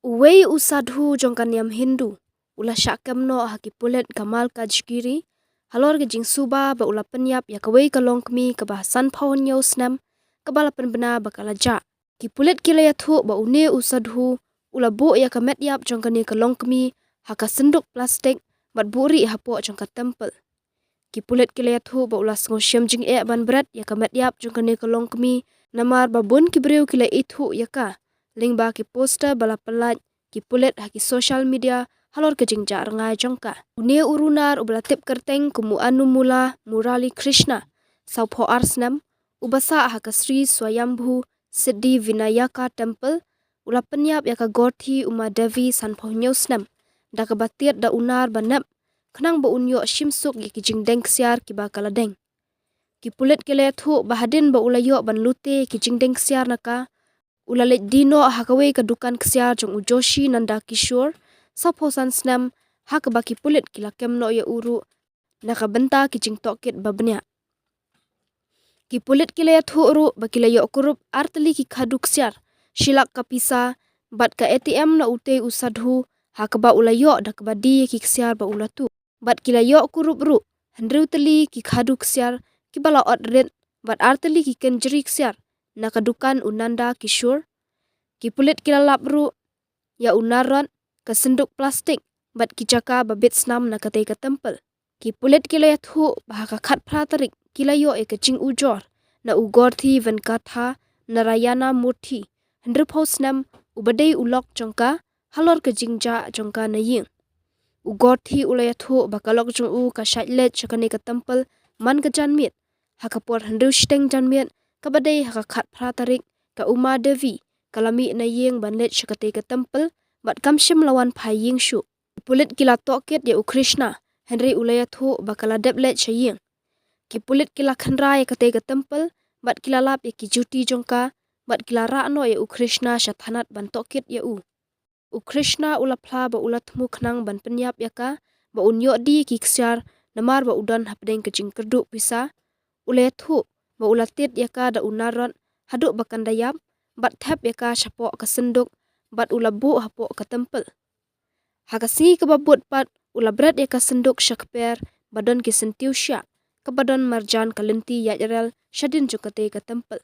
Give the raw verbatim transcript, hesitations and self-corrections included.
Uwei u sadhu jong ka niam Hindu u la shah kem noh ha ki pulit ka Malkajgiri halor ka jingsuba ba u la pynïap ïa kawei ka longkmie kaba sanphew hynñiew snem, kaba la pynbna ba ka la jah. Ki pulit ki la ïathuh ba une u sadhu u la buh ïa ka met ïap jong kane ka longkmie ha ka synduk plastik bad buhrieh hapoh jong ka temple. Ki pulit ki la ïathuh ba u la sngewshem jingeh ban bret ïa ka met ïap jong kane ka longkmie, namar ba bun ki briew ki la ithuh ïa ka lyngba ki poster ba la pyllait ki pulit ha ki social media halor ka jingjah rngai jong ka. Une u runar uba la tip kyrteng kum u Anumula Murali Krishna, sawphew ar snem, uba sah ha ka Sri Swayambhu Siddhi Vinayaka Temple, u la pynïap ïa ka Gorthi Uma Devi, sanphew hynñiew snem, da kaba tied da u nar ba nep, khnang ba un ïoh shim suk ïa ki jingdeng ksiar kiba ka la deng. Ki pulit ki la ïathuh ba hadien ba u la ïoh ban lute ki jingdeng ksiar na ka, u la leit die noh ha kawei ka dukan ksiar jong u Joshi Nanda Kishore, sawphew san snem, ha kaba ki pulit ki la kem noh ïa u ruh na ka bynta ki jingtohkit ba bniah. Ki pulit ki la ïathuh ruh ba ki la ïoh kurup ar tylli ki khadu ksiar, shi lak ka pisa, bad ka A T M na utei u sadhu, ha kaba u la ïoh da kaba die ïa ki ksiar ba u la tuh. Bad ki la ïoh kurup ruh hynriew tylli ki khadu ksiar kiba la ot rit, bad ar tylli ki kynjri ksiar na ka dukan u Nanda Kishore. Ki pulit ki la lap ruh ïa u nar rot, ka synduk plastik, bad ki jaka ba bit snam na katei ka temple. Ki pulit ki la ïathuh ba ha ka khatphra tarik ki la ïoh ïa ka jingujor na u Gorthi Venkatha Narayana Murthy, hynriewphew snem, uba dei u lok jong ka, halor ka jingjah jong ka na ïing. U Gorthi u la ïathuh ba ka lok jong u ka shait leit sha kane ka temple man ka janmiet, ha ka por hynriew shiteng janmiet, kaba dei ha ka khatphra tarik, ka Uma Devi ka la mih na ïing ban leit sha katei ka temple, bad kam shym la wan phai ïing shuh. Ki pulit ki la tohkit ïa u Krishna, hynrei u la ïathuh ba ka la dep leit sha ïing. Ki pulit ki la khynra ïa katei ka temple, bad ki la lap ïa ki juti jong ka, bad ki la rah noh ïa u Krishna sha thanat ban tohkit ïa u. U Krishna u la phla ba u la thmu khnang ban pynïap ïa ka, ba un ïoh die ïa ki ksiar, namar ba u don hapdeng ka jingkyrduh pisa. U la ïathuh ba u la tied ïa ka da u nar rot haduh ba kan da ïap, bad thep ïa ka shapoh ka synduk, bad u la buh hapoh ka temple. Ha ka sngi kaba bud pat, u la bret ïa ka synduk sha kper ba don ki syntiew shiah, kaba don marjan ka lynti ïaid rel shadien jong katei ka temple.